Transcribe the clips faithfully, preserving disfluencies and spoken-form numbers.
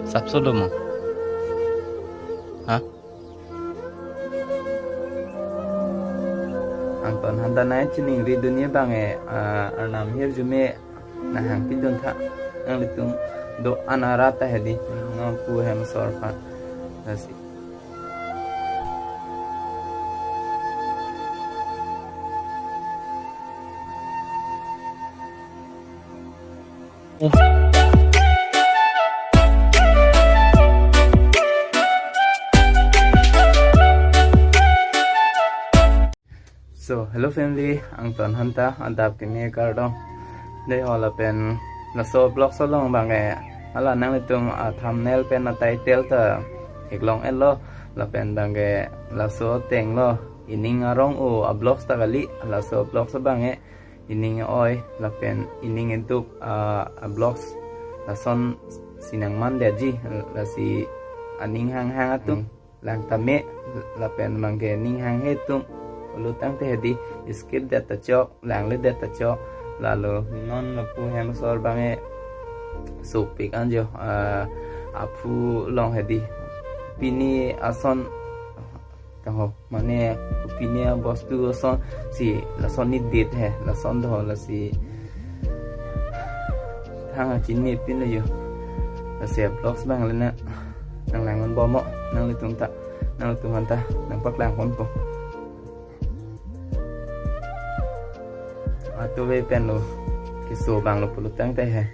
Sapso do mo? Ha? Angton hanta nai chiningri dunji abang ke, ah, Arnam ahirjume nanghangpidun tha. Nanglitum do-an arat ta hedi, non pu hem asor aphan. Lasi. So, hello family, angton hanta adap keme kardom. Dei ho lapen laso vlog along abang ke, hala nanglitum a thumbnail pen a title ta theklong-etlo, lapen abang ke laso ateng lo, ining arong o a vlogs ta kali, laso vlogs abang ke ining oi lapen ining eduk a, a vlogs lason si nangmandeji, lasi aning hanghang atum lang tame, lapen abang ke ning hanghe atum pulo tangte hedi, skip det ta chok, langledet ta chok. Lalo non lapu hem asor abang ke sopik anjo, ah, aphu along hedi, pini ason taho, mane pini abostu ason si lason ni date he, lason do lasi thang chinine pinlo jo. Lasi vlogs abang le na nanglang-un bom mo, nanglitum ta, nanglitum hanta nangpaklang ponpo. Atuve pen lo, keso abang lo pulo tangte he.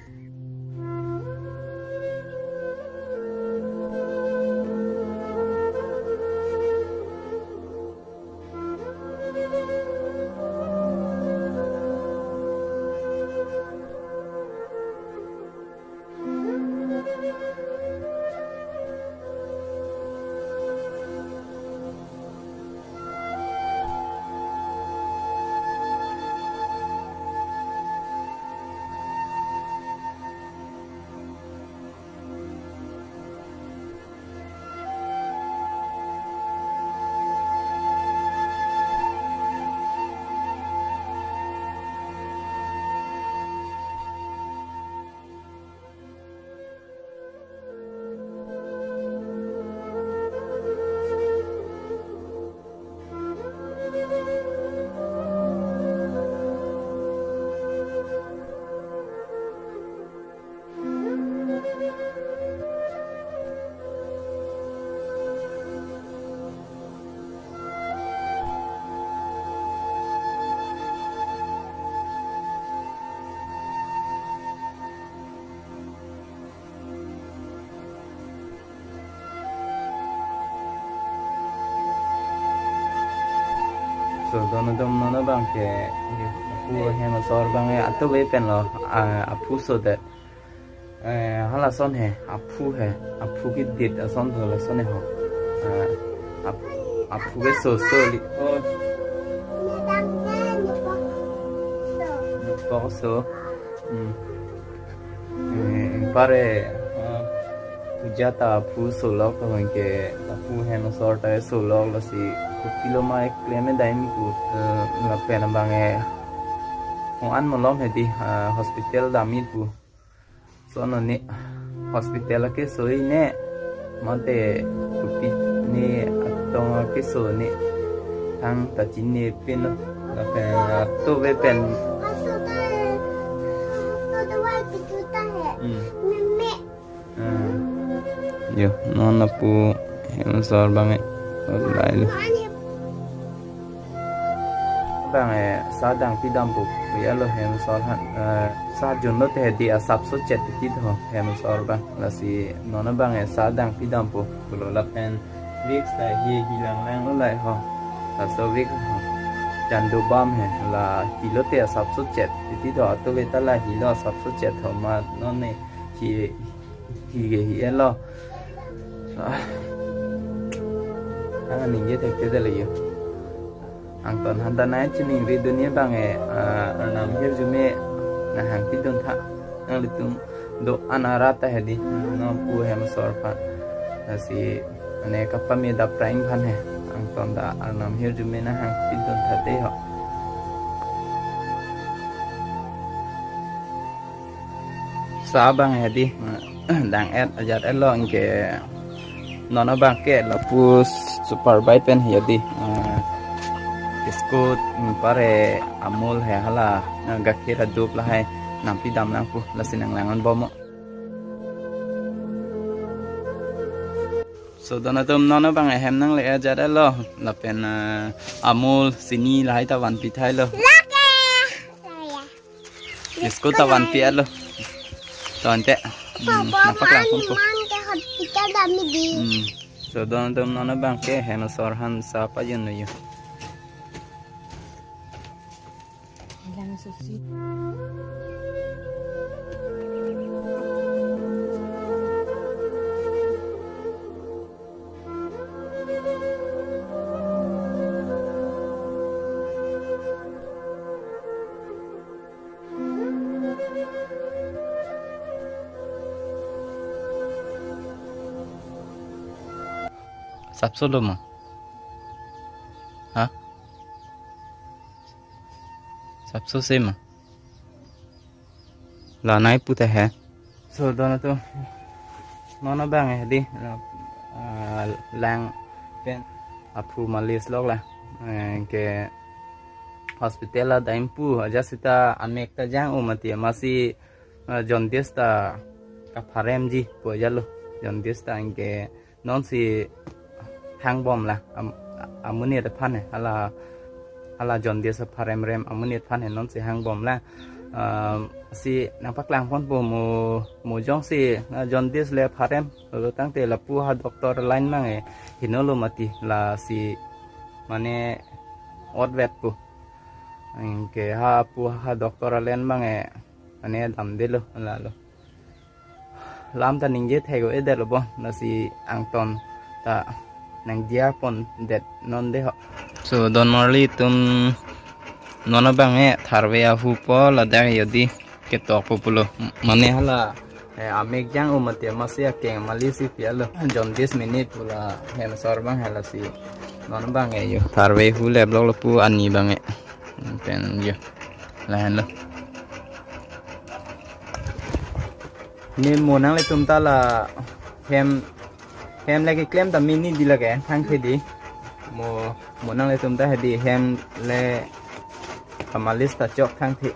So, dono dom nono abang ke, pu hem asor abang ke atuve pen lo, ah, aphu sodet. Eh, halason he, aphu he, aphu ke date ason do lason he ho. Eh, ap-, aphu ke so so li. Oh. Pok so. Hmm. Eh, pare, ah, puja ta aphu solok to ke, aphu hem asor ta solok, lasi kopilo ma eklem dam pu, eh, lapen abang ke ho-an malom hedi, ah, hospital damji pu. Sono ne hospital akeso ne, mate kopine atong akeso ne, thang ta chinine pinlo, lapen atuve pen. Hmm. Hmm. Jo, non lapu hem asor abang ke, lai lo. Abang ke sa dangpi dampo, ya lo hem asor aphan, eh, sa junlo te hedi asapso chet titi ho hem asor abang, lasi non abang ke sa dangpi dampo, pulo lapen Vicks ta hi hilang lang lo lai ho, laso Vicks ho, Chandu Balm he, la hilo te asapso chet titi ho, atuve ta la hilo asapso chet ho, ma non ne hi, hi ke hi-etlo. Ah. Ang ningje thekthedetlo jo. Angton hanta nai chiningri dunji abang ke, ah, Arnam ahirjume nanghangpidun tha. Nanglitum do-an arat ta hedi, non pu hem asor aphan. Lasi, mane kapame dap raing aphan he. Angton ta Arnam ahirjume nanghangpidun tha te ho. Sa abang hedi, dang-et ajat-etlo, anke non abang ke lapu Super Bite pen hedi, eh, biscuit, mm, pare Amul he hala, eh, gakhir adup lahai nangpidam lang pu, lasi nanglang-an bom. So don atum, non abang ahem nangle ajat-etlo, lapen, eh, Amul, sini lahai ta vanpi thailo. Lake. Biscuit ta vanpi-etlo. Tangte. Hmm, Papa, nangpaklang man, phone ko. Man ke hospital dam di. Hmm. So don atum, non abang ke hem asor aphan sa pajun lo yo. Lang susi. Sapso lo ma? Ha? Sapso se ma? La nai pu ta he. So don atum, non abang hedi, ah, lang pen aphu malis lok la, eh, ke hospital la dam pu, ajat sita amek ta jang-o mati, amatsi, eh, jaundice ta kapharemji pu ajat lo, jaundice ta anke nonsi hangbom la, am-, amonit aphan he, hala, hala jaundice apharemrem amonit aphan he nonsi hangbom la. Um, si nangpaklang ponpo mo, mo jongsi, uh, jaundice le pharem lo tangte lapu ha doctor line abang e heno lo mati, lasi mane otvet pu. Anke ha pu ha doctor alen abang e mane damdelo, lalo. Lam ta ningje thek-o-edetlo bo, lasi angton ta nangdiya pondet non de ho. So don marli atum, non abang e tharve ahu po ladak hedi ketok po pulo. Mane hala, eh, amek jang-o mati, amatsi akeng malis si pi-etlo. Jaundice minute pu la hem asor abang he, lasi non abang e yo tharve ahu leplok lo pu ani abang e. Pen yo. Lahenlo. Ne mo nanglitum ta la hem, hem le keklem ta mini di lake, thangthe di. Mo, mo nanglitum ta hedi hem le kamalis ta chok thangthe.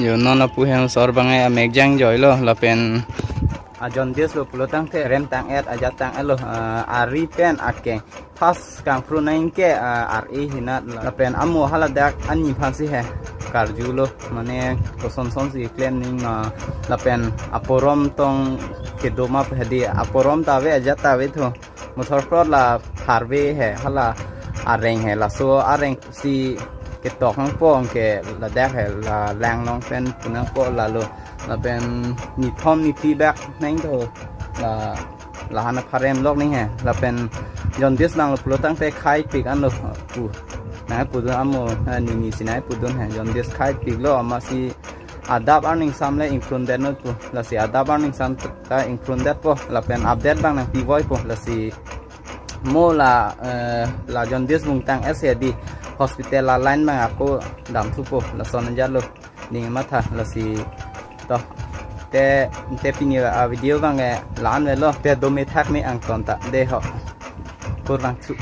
Yo, non apu hem asor abang e amek jang joilo, lapen ajaundice lo pulo tangte rem tang-et, ajat tang-etlo, ah, ari pen akeng. First kangpru nang ke, ah, ar-e hinat lo. Lapen amo haladak ani aphansi he karjulo, mane koson sonsi klem nangma, lapen aporom tong kedo ma pu hedi, aporom ta ave, ajat ta ave tho. Mothor plot la tharve he, hala areng he, laso areng si ketok nangpo, anke ladak he la lang along pen pu nangpo, lalo lapen nithom niphli bak nangtho la, lahan apharem lok nang he. Lapen jaundice abang lo pulo tangte khai pik anlo pu nangpudun, amo, eh, nini si nangpudun he, jaundice khai piklo, amatsi adap arni angsam le ingkrundetnon pu, lasi adap arni angsam ta ingkrundetpo, lapen update abang nangpivoipo, lasi Mo la, eh, la jaundice bungtang S A D hospital la line bang ako damthupo, lason anjalo ning matha lasi to. Te, te pini a video bang, eh, la-an avelo, te dome thakme angton ta, dei ho. Kurvangthu.